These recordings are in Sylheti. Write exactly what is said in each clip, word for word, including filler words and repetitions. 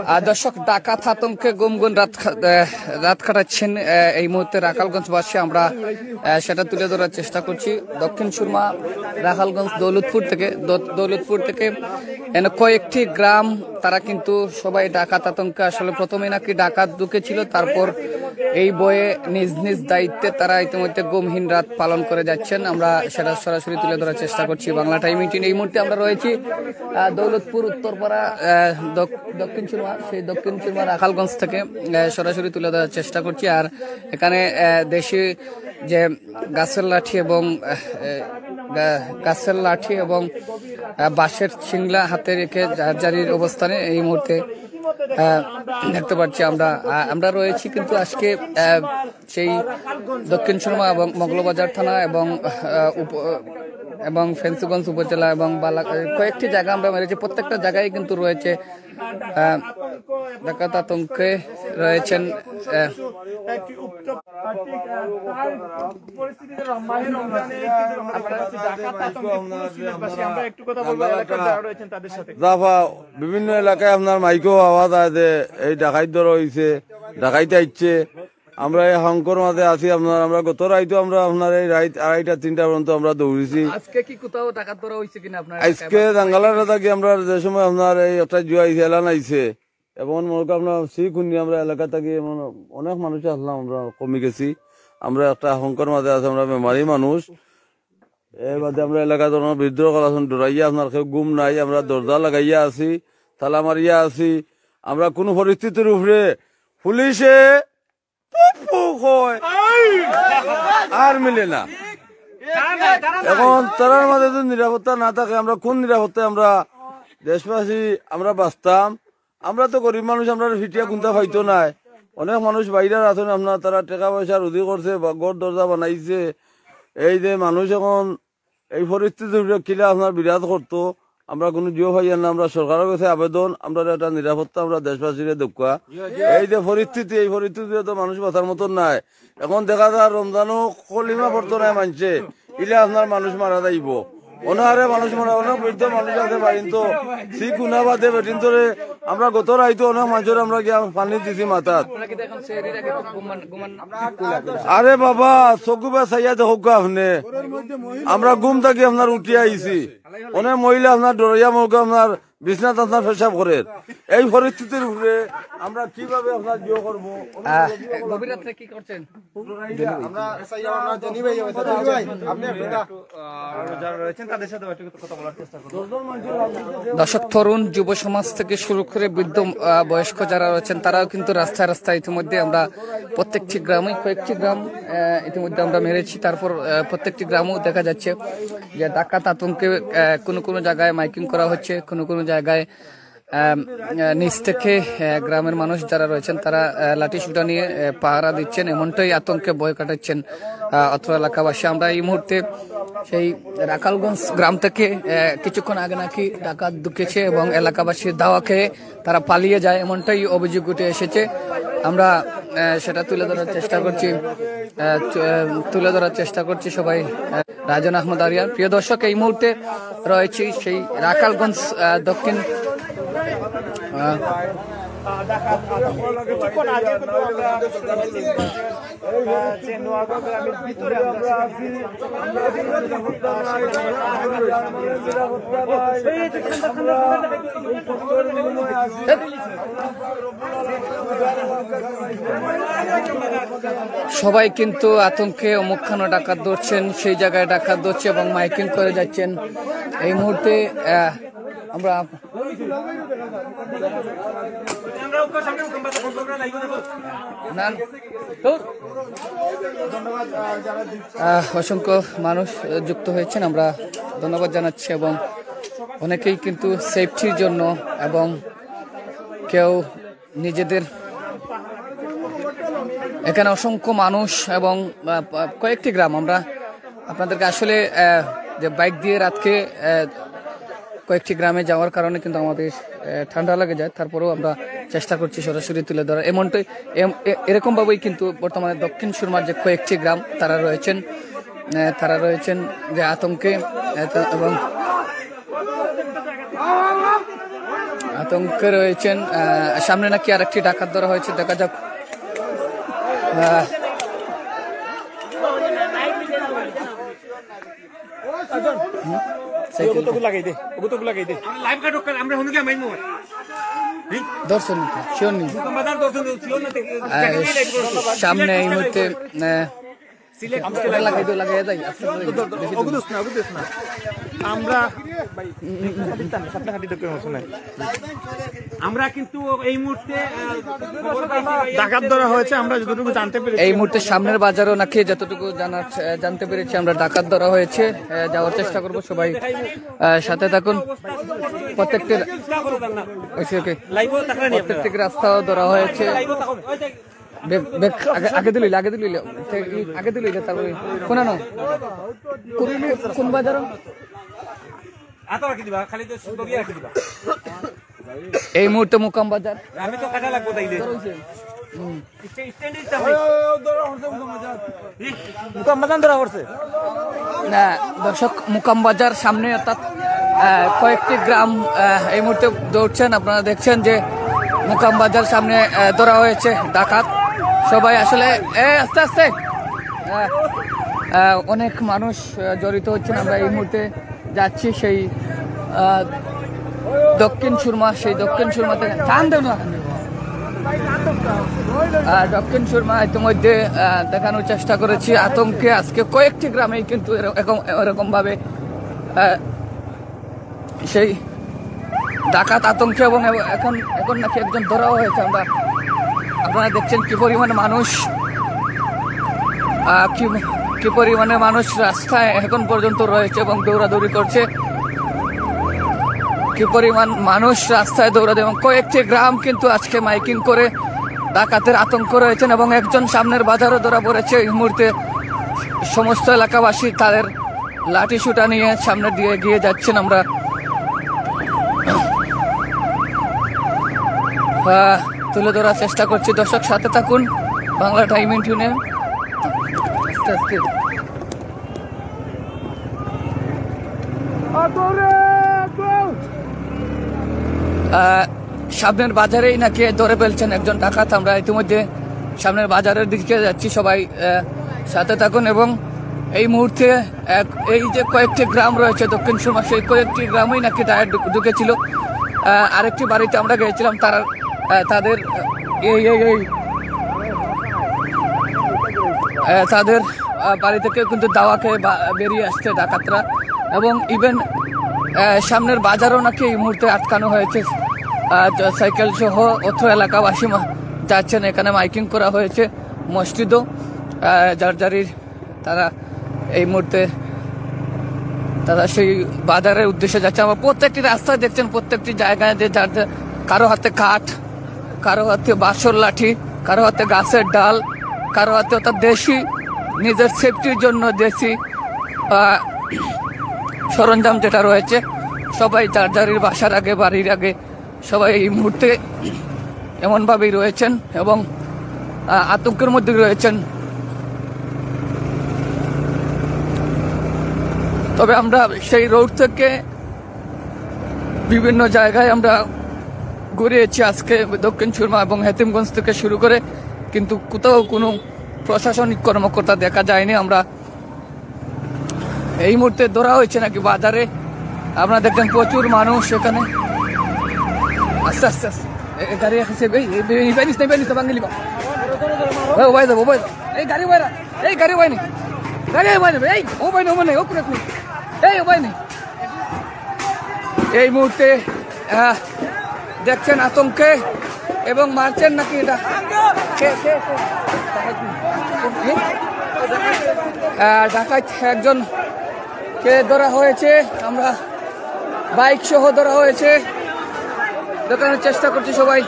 আহ, দর্শক, ডাকাত আতঙ্কে গুমগুম রাত খা- আহ, রাত কাটাচ্ছেন আহ, এই মুহূর্তে রাখালগঞ্জবাসী। আমরা আহ, সেটা তুলে ধরার চেষ্টা করছি। দক্ষিণ সুরমা, রাখালগঞ্জ, দৌলতপুর থেকে দ- দৌলতপুর থেকে এনে কয়েকটি গ্রাম, তারা কিন্তু সবাই ডাকাত আতঙ্কে। আসলে প্রথমে নাকি ডাকাত ঢুকেছিল, তারপর এই ভয়ে নিজ নিজ দায়িত্বে তারা ইতিমধ্যে গুমহীন রাত পালন করে যাচ্ছেন। আমরা সেটা সরাসরি তুলে ধরার চেষ্টা করছি বাংলা টাইম এইটিন। এই মুহূর্তে আমরা রয়েছি আহ, দৌলতপুর উত্তরপাড়া, আহ, দক- দক্ষিণ সুরমা, সেই দক্ষিণ সুরমা রাখালগঞ্জ থেকে আহ, সরাসরি তুলে ধরার চেষ্টা করছি। আর এখানে আহ, দেশি যে গাছের লাঠি এবং আহ, গা- গাছের লাঠি এবং আহ, বাঁশের শিংলা হাতে রেখে যার যারির অবস্থানে এই মুহূর্তে আহ, দেখতে পাচ্ছি আমরা। আহ, আমরা রয়েছি কিন্তু আজকে আহ, সেই দক্ষিণ সুরমা এবং মৌলভীবাজার থানা এবং আহ, উপ- এবং ফেঞ্চুগঞ্জ উপজেলা এবং বালা- কয়েকটি জায়গা আমরা মেরেছি। প্রত্যেকটা জায়গায় কিন্তু রয়েছে আহ, ডাকাত আতঙ্কে রয়েছেন আহ, জাফা, বিভিন্ন এলাকায় আপনার মাইকো আওয়াজ আছে যে এই ডাকাইত ধরা হইছে, ডাকাইত আইছে। আমরা এই আতঙ্কর মাঝে আছি আপনার। আমরা গত রাইতও আমরা আপনার এই রাইত আড়াইটা তিনটা পর্যন্ত আমরা দৌড়িছি। আজকে কি কোথাও ডাকাত ধরা হইছে কিনা আপনার এলাকায়? আজকে জাঙ্গালাটা থাকি আমরা যে সময় আপনার এই একটা জুয়া আইছে, এলান আইছে, এবং মনে করি আপনার সি খুনি আমরা এলাকা থাকি এমন অনেক মানুষ আসলাম, আমরা কমে গেছি। আমরা একটা আতঙ্কর মাঝে আছি, আমরা বেমারি মানুষ। এর বাদে আমরা এলাকাত অনেক বিদ্রোহ করা আছেন, ডরাইয়া আপনার কেউ ঘুম নাই, আমরা দরজা লাগাইয়া আছি, তালা মারিয়া আছি। আমরা কোনো পরিস্থিতির উপরে পুলিশে পু পু কয়, আর মিলে না। এখন তারার মাঝে যদি নিরাপত্তা না থাকে, আমরা কোন নিরাপত্তায় আমরা দেশবাসী আমরা বাঁচতাম? আমরা তো গরিব মানুষ, আমরা ফিটিয়া কুন্তা পাইতো নাই। অনেক মানুষ বাইরে আছেন আপনার, তারা টাকা পয়সা রুজি করছে, বা ঘর দরজা বানাইছে। এই যে মানুষ এখন এই পরিস্থিতির উপরে কিলা আপনার বিরাজ করতো, আমরা কোনো জিও পাইয়ার না। আমরা সরকারের কাছে আবেদন, আমরা একটা নিরাপত্তা আমরা দেশবাসীরে দেউক্কা। এই যে পরিস্থিতি, এই পরিস্থিতিতে তো মানুষ বাঁচার মতন নাই। এখন দেখা যায় রমজানও কলিমা পড়তো নাই মানষে, ইলা আপনার মানুষ মারা যাইবো। অনারে মানুষ মারা, অনেক বৃদ্ধ মানুষ আছে বাড়িন তো, সি কুনা বাদে বেটিন তোরে। আমরা গত রাইতো অনেক মানুষের আমরা গিয়া পানি দিছি মাথাত। আরে বাবা, চকুবা চাইয়া দেখউক্কা আপনে, আমরা ঘুম থাকি আপনার উঠিয়া আইছি। অনেক মহিলা আপনার ডরাইয়া মনে করি আপনার বিছনাত আপনার পেশাব করের। এই পরিস্থিতির উপরে আমরা কিভাবে আপনার জিও করবো? আহ, গভীর রাত্রে কি করছেন? আমরা চাই, আমরা জানি ভাই, ভাই, আপনি একটু দা- আহ, যারা রয়েছেন তাদের সাথে একটু কথা বলার চেষ্টা করুন। দর্শক, তরুণ যুব সমাজ থেকে শুরু করে বৃদ্ধ আহ, বয়স্ক যারা রয়েছেন, তারাও কিন্তু রাস্তায় রাস্তায় ইতিমধ্যে আমরা প্রত্যেকটি গ্রামে, কয়েকটি গ্রাম আহ, ইতিমধ্যে আমরা মেরেছি। তারপর আহ, প্রত্যেকটি গ্রামও দেখা যাচ্ছে যে ডাকাত আতঙ্কে আহ, কোনো কোনো জায়গায় মাইকিং করা হচ্ছে, কোনো কোনো জায়গায় আহ, আহ, নিচ থেকে আহ, গ্রামের মানুষ যারা রয়েছেন, তারা আহ, লাঠি সোটা নিয়ে আহ, পাহারা দিচ্ছেন। এমনটাই আতঙ্কে ভয় কাটাচ্ছেন আহ, অত্র এলাকাবাসী। আমরা এই মুহূর্তে সেই রাখালগঞ্জ গ্রাম থেকে আহ, কিছুক্ষণ আগে নাকি ডাকাত ঢুকেছে এবং এলাকাবাসীর ধাওয়া খেয়ে তারা পালিয়ে যায়, এমনটাই অভিযোগ উঠে এসেছে। আমরা আহ, সেটা তুলে ধরার চেষ্টা করছি, আহ, তু- আহ, তুলে ধরার চেষ্টা করছি সবাই। আহ, রাজন আহমদ আরিয়ান। প্রিয় দর্শক, এই মুহূর্তে রয়েছি সেই রাখালগঞ্জ আহ, দক্ষিণ আহ, সবাই কিন্তু আতঙ্কে অমুকখানো ডাকাত ধরছেন, সেই জায়গায় ডাকাত ধরছে এবং মাইকিং করে যাচ্ছেন। এই মুহূর্তে আহ, আমরা না, না। আহ, অসংখ্য মানুষ আহ, যুক্ত হয়েছেন, আমরা ধন্যবাদ জানাচ্ছি। এবং অনেকেই কিন্তু সেফটির জন্য এবং কেউ নিজেদের, এখানে অসংখ্য মানুষ এবং আহ, কয়েকটি গ্রাম, আমরা আপনাদেরকে আসলে আহ, যে বাইক দিয়ে রাতকে আহ, কয়েকটি গ্রামে যাওয়ার কারণে কিন্তু আমাদের আহ, ঠান্ডা লেগে যায়। তারপরেও আমরা চেষ্টা করছি সরাসরি তুলে ধরার। এমনটাই এম- এ- এরকমভাবেই কিন্তু বর্তমানে দক্ষিণ সুরমার যে কয়েকটি গ্রাম, তারা রয়েছেন আহ, তারা রয়েছেন যে আতঙ্কে আহ, তা- এবং আতঙ্কে রয়েছেন। আহ, সামনে নাকি আরেকটি ডাকাত ধরা হয়েছে, দেখা যাক। আহ, হুম? ওগু তো লাগাই দে, ওগু তো লাগাই দে। আমরা লাইভ কাটো, আমরা হুনু গিয়া মাইমু। ধরছেন নাকি? শিওর নেই। দোকানদার ধরছেন, শিওর না, আহ, সামনে এই মুহূর্তে, আহ, সিলেট। ওটা লাগাই দে, লাগাই দে, আস্তে আস্তে। ওগু দোষ না, ওগু দোষ না। আমরা, ভাই, আমরা কিন্তু এই মুহূর্তে, আহ, খবর পাইছি, ভাই, ডাকাত ধরা হয়েছে, আমরা যতটুকু জানতে পেরেছি। এই মুহূর্তে সামনের বাজারও নাকি যতটুকু জানা, জানতে পেরেছি আমরা, ডাকাত ধরা হয়েছে। আহ, যাওয়ার চেষ্টা করবো সবাই, আহ, সাথে থাকুন। প্রত্যেকটি, ওকে, ওকে। প্রত্যেকটি রাস্তাও ধরা হয়েছে। বে-, বে-, আগে, আগে দিলি, আগে দিলি, আগে দিলি, তারপরে কোন আনো? কোন, কোন বাজারও? আতো রাখি দিবা, খালি তো সুন্দর রাখি দিবা। এই মুহূর্তে মুকাম বাজার। আমি তো কাটা লাগবো তাইলে। হুম। স্ট্যান্ড, স্ট্যান্ড দিতে হবে। মুকাম বাজার ধরা পড়ছে। না, দর্শক, মুকাম বাজার সামনে অর্থাৎ, আহ, কয়েকটি গ্রাম, আহ, এই মুহূর্তে দৌড়ছেন। আপনারা দেখছেন যে মুকাম বাজার সামনে, আহ, ধরা হয়েছে ডাকাত। সবাই আসলে, এ, আস্তে আস্তে, আহ, আহ, অনেক মানুষ, আহ, জড়িত হচ্ছেন। আমরা এই মুহূর্তে যাচ্ছি সেই, আহ, দক্ষিণ সুরমা, সেই দক্ষিণ সুরমা থেকে টান দেব না। আহ, দক্ষিণ সুরমা ইতিমধ্যে, আহ, দেখানোর চেষ্টা করেছি। আতঙ্কে আজকে কয়েকটি গ্রামেই কিন্তু এর-, এরকম, এরকম ভাবে, আহ, সেই ডাকাত আতঙ্কে এবং এব-, এখন, এখন নাকি একজন ধরাও হয়েছে। আমরা, আপনারা দেখছেন কি পরিমাণে মানুষ, আহ, কি, কি পরিমাণে মানুষ রাস্তায় এখন পর্যন্ত রয়েছে এবং দৌড়াদৌড়ি করছে। কি পরিমাণ মানুষ রাস্তায় দৌড়াদৌড়ি এবং কয়েকটি গ্রাম কিন্তু আজকে মাইকিং করে ডাকাতের আতঙ্ক রয়েছেন এবং একজন সামনের বাজারও ধরা পড়েছে। এই মুহূর্তে সমস্ত এলাকাবাসী তাদের লাঠি সুটা নিয়ে সামনের দিকে এগিয়ে যাচ্ছেন। আমরা, আহ, তুলে ধরার চেষ্টা করছি। দর্শক, সাথে থাকুন বাংলা টাইম ইনটিউনে। আস্তে আস্তে। আহ, সামনের বাজারেই নাকি ধরে ফেলছেন একজন ডাকাত। আমরা ইতিমধ্যে সামনের বাজারের দিকে যাচ্ছি, সবাই, আহ, সাথে থাকুন। এবং এই মুহূর্তে এক, এই যে কয়েকটি গ্রাম রয়েছে দক্ষিণ সুরমা, সেই কয়েকটি গ্রামেই নাকি ডাকাত ঢুক-, ঢুকেছিল। আহ, আরেকটি বাড়িতে আমরা গিয়েছিলাম, তারা, আহ, তাদের, এই, এই, এই, আহ, তাদের, আহ, বাড়ি থেকে কিন্তু দাওয়া খেয়ে বা-, বেরিয়ে আসছে ডাকাতরা। এবং ইভেন, আহ, সামনের বাজারও নাকি এই মুহূর্তে আটকানো হয়েছে। আহ, য-, সাইকেল সহ অত্র এলাকাবাসী মা-, যাচ্ছেন, এখানে মাইকিং করা হয়েছে মসজিদও, আহ, যার যারির তারা এই মুহূর্তে তারা সেই বাজারের উদ্দেশ্যে যাচ্ছে। আমরা প্রত্যেকটি রাস্তায় দেখছেন, প্রত্যেকটি জায়গায় যে যার যার, কারো হাতে কাঠ, কারো হাতে বাঁশর লাঠি, কারো হাতে গাছের ডাল, কারো হাতে অর্থাৎ দেশি, নিজের সেফটির জন্য দেশি, আহ, সরঞ্জাম যেটা রয়েছে, সবাই যার যারির বাসার আগে, বাড়ির আগে সবাই এই মুহূর্তে এমনভাবেই রয়েছেন এবং, আহ, আতঙ্কের মধ্যে রয়েছেন। তবে আমরা সেই রোড থেকে বিভিন্ন জায়গায় আমরা ঘুরে এসেছি আজকে দক্ষিণ সুরমা এবং হেতিমগঞ্জ থেকে শুরু করে, কিন্তু কোথাও কোনো প্রশাসনিক কর্মকর্তা দেখা যায়নি। আমরা এই মুহূর্তে ধরা হয়েছে নাকি বাজারে, আপনারা দেখছেন প্রচুর মানুষ এখানে। আস্তে আস্তে আস্তে। এ, এ, গাড়ি এখন সে, এই, এই, এই, এই, বাইনিস না, বাইনিস না, বাঙালি বা। ও, ভাই যাবো, ভাই। এই গাড়ি বাইরা, এই গাড়ি বাইনি। গাড়ি বাইনি, এই, ও বাইনি, ও বাইনি, ও করে তুমি। এই, ও বাইনি। এই মুহূর্তে, আহ, দেখছেন আতঙ্কে এবং মারছেন নাকি এটা? কে, কে, কে? আহ, ডাকাত একজনকে ধরা হয়েছে, আমরা বাইক সহ ধরা হয়েছে, দেখানোর চেষ্টা করছি সবাই,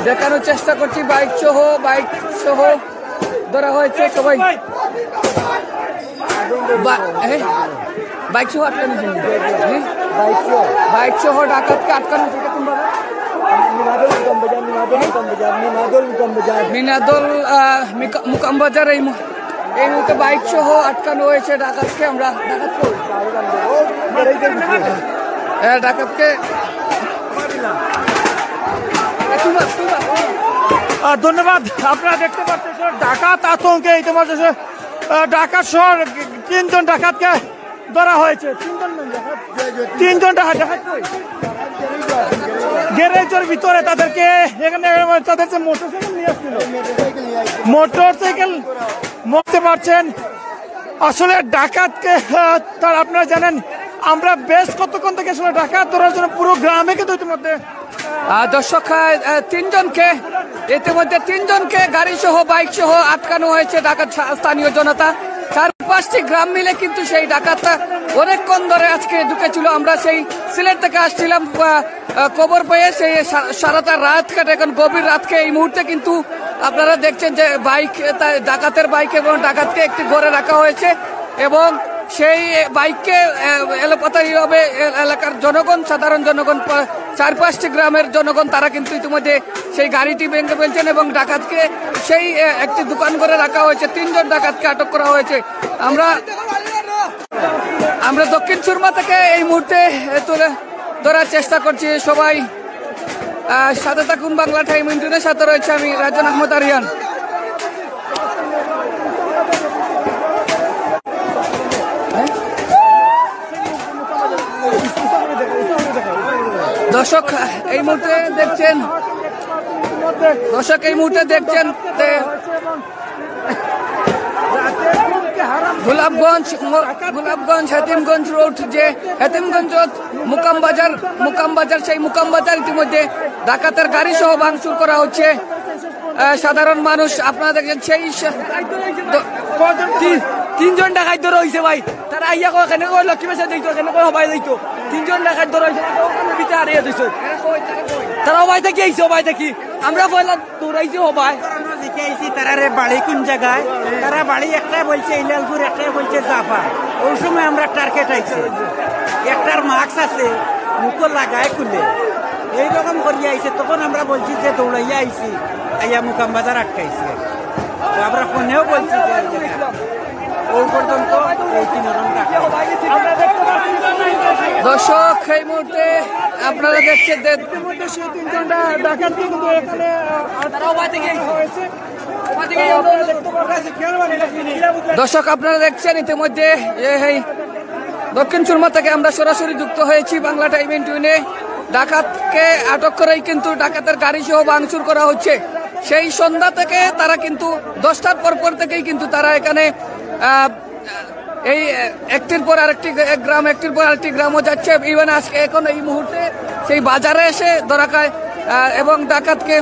দেখানোর চেষ্টা করছি বাইক সহ, বাইক সহ ধরা হয়েছে সবাই। বা-, এ? বাইক সহ আটকানো হয়েছে। এ? বাইক সহ। বাইক সহ ডাকাতকে আটকানো হয়েছে, এটা কোন বাজার? মিনাদল নিজাম বাজার, মিনাদল নিজাম বাজার, মিনাদল নিজাম বাজার। মিনাদল, আহ, মিকা-, মুকাম বাজার এই মু-, এই মুহূর্তে বাইক সহ আটকানো হয়েছে ডাকাতকে। আমরা ডাকাতকে আহ, ডাকাতকে আহ, ধন্যবাদ। আপনারা দেখতে পাচ্ছেন, ডাকাত আতঙ্কে ইতিমধ্যে, আহ, ঢাকা শহর তিনজন ডাকাতকে ধরা হয়েছে। তিনজন না, ডাকাত, তিনজন ডাকাত, ডাকাত কই? গ্যারেজের ভিতরে তাদেরকে এখানে তাদের যে মোটরসাইকেল নিয়ে আসছিল, মোটরসাইকেল মারতে পারছেন। আসলে ডাকাতকে, আহ, তার আপনারা জানেন, আমরা বেশ কতক্ষণ থেকে আসলে ডাকাত ধরার জন্য পুরো গ্রামে কিন্তু ইতিমধ্যে আহ, দর্শক, আহ, আহ, তিনজনকে, ইতিমধ্যে তিনজনকে গাড়ি সহ, বাইক সহ আটকানো হয়েছে ঢাকার ছা-, স্থানীয় জনতা। চার পাঁচটি গ্রাম মিলে কিন্তু সেই ডাকাতটা অনেকক্ষণ ধরে আজকে ঢুকেছিল। আমরা সেই সিলেট থেকে আসছিলাম, আহ, আহ, খবর পেয়ে সেই সা-, সারাটা রাত কাটে, এখন গভীর রাতকে এই মুহূর্তে কিন্তু আপনারা দেখছেন যে বাইক, আহ, তা-, ডাকাতের বাইক এবং ডাকাতকে একটি ঘরে রাখা হয়েছে এবং সেই বাইককে, আহ, এলোপাতাড়িভাবে এ-, এলাকার জনগণ, সাধারণ জনগণ, পা-, চার পাঁচটি গ্রামের জনগণ তারা কিন্তু ইতিমধ্যে সেই গাড়িটি ভেঙে ফেলছেন এবং ডাকাতকে সেই, আহ, একটি দোকান ঘরে রাখা হয়েছে। তিনজন ডাকাতকে আটক করা হয়েছে। আমরা, আমরা দক্ষিণ সুরমা থেকে এই মুহূর্তে, আহ, তুলে ধরার চেষ্টা করছি সবাই। আহ, সাথে থাকুন বাংলা টাইম ইন্টুনের সাথে রয়েছে আমি রাজন আহমদ আরিয়ান। দর্শক এই মুহূর্তে দেখছেন, দর্শক এই মুহূর্তে দেখছেন যে গোলাপগঞ্জ, মো-, গোলাপগঞ্জ, হেতিমগঞ্জ রোড, যে হেতিমগঞ্জ রোড, মুকাম বাজার, মুকাম বাজার, সেই মুকাম বাজার ইতিমধ্যে ডাকাতের গাড়ি সহ ভাঙচুর করা হচ্ছে। আহ, সাধারণ মানুষ আপনারা দেখছেন সেই স-, দ-, কয়জন? তিন, তিনজন ডাকাত ধরা হইছে ভাই। তারা আইয়া কয়, কেনে কয় লক্ষ্মী বেচা দিত, কেনে কয় হবাই দিত। তিনজন ডাকাত ধরা হইছে, তারা ওখানে ভিতরে হারিয়ে দিছে। তারা হবাই থাকি আইছে, হবাই থাকি। আমরা পয়লা দৌড়াইছি হবাই। জিজ্ঞাসি তারারে বাড়ি কোন জায়গায়? তারা বাড়ি একটা বলছে ইলালপুর, একটা বলছে জাফা। ওই সময় আমরা টার্গেট আইছে, একটার মাস্ক আছে, মুখো লাগায় খুলে, এইরকম করিয়া আইছে। তখন আমরা বলছি যে দৌড়াইয়া আইছি, আইয়া মুকাম বাজার আটকাইছি। তো আমরা ফোনেও বলছি যে এই জায়গায়। ওই পর্যন্ত এই তিনজন রাখা। দর্শক এই মুহূর্তে আপনারা দেখছেন যে ইতিমধ্যে সেই তিনজন ডা-, ডাকাতকে কিন্তু এখানে, আহ, আটক করা হয়েছে। দর্শক আপনারা দেখছেন ইতিমধ্যে যে এই দক্ষিণ সুরমা থেকে আমরা সরাসরি যুক্ত হয়েছি বাংলা টাইম ইন্টুনে। ডাকাতকে আটক করেই কিন্তু ডাকাতের গাড়ি সহ ভাঙচুর করা হচ্ছে। সেই সন্ধ্যা থেকে তারা কিন্তু দশটার পর পর থেকেই কিন্তু তারা এখানে, আহ, এই, আহ, একটির পর আরেকটি, এক গ্রাম, একটির পর আরেকটি গ্রামও যাচ্ছে। ইভেন আজকে এখন এই মুহূর্তে সেই বাজারে এসে ধরা খায়, আহ, এবং ডাকাতকে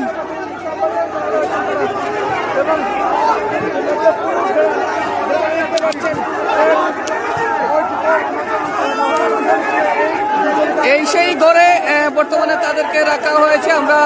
এই সেই ঘরে, আহ, বর্তমানে তাদেরকে রাখা হয়েছে। আমরা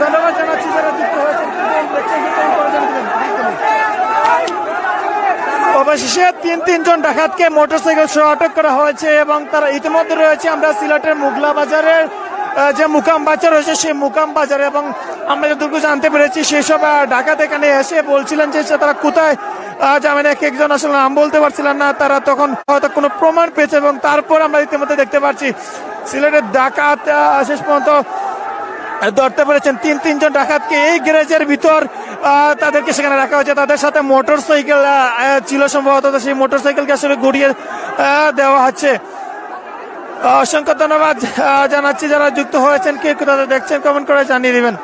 ধন্যবাদ জানাচ্ছি যারা যুক্ত হয়েছেন। অবশেষে তিন তিনজন ডাকাতকে মোটরসাইকেল সহ আটক করা হয়েছে এবং তারা ইতিমধ্যে রয়েছে আমরা সিলেটের মুগলা বাজারের, আহ, যে মুকাম বাজার রয়েছে সেই মুকাম বাজারে। এবং আমরা যতটুকু জানতে পেরেছি সেসব, আহ, ডাকাত এখানে এসে বলছিলেন যে সে তারা কোথায়, আহ, যাবেন। এক একজন আসলে নাম বলতে পারছিলেন না, তারা তখন হয়তো কোনো প্রমাণ পেয়েছে এবং তারপর আমরা ইতিমধ্যে দেখতে পাচ্ছি সিলেটের ডাকাত, আহ, শেষ পর্যন্ত ধরতে পেরেছেন তিন তিনজন ডাকাতকে এই গ্যারেজের ভিতর। আহ, তাদেরকে সেখানে রাখা হয়েছে, তাদের সাথে মোটরসাইকেল, আহ, আহ, ছিল সম্ভবত, তো সেই মোটরসাইকেলকে আসলে ঘুরিয়ে, আহ, দেওয়া হচ্ছে। আহ, অসংখ্য ধন্যবাদ, আহ, জানাচ্ছি যারা যুক্ত হয়েছেন, কে কোথা থেকে দেখছেন কমেন্ট করে জানিয়ে দিবেন।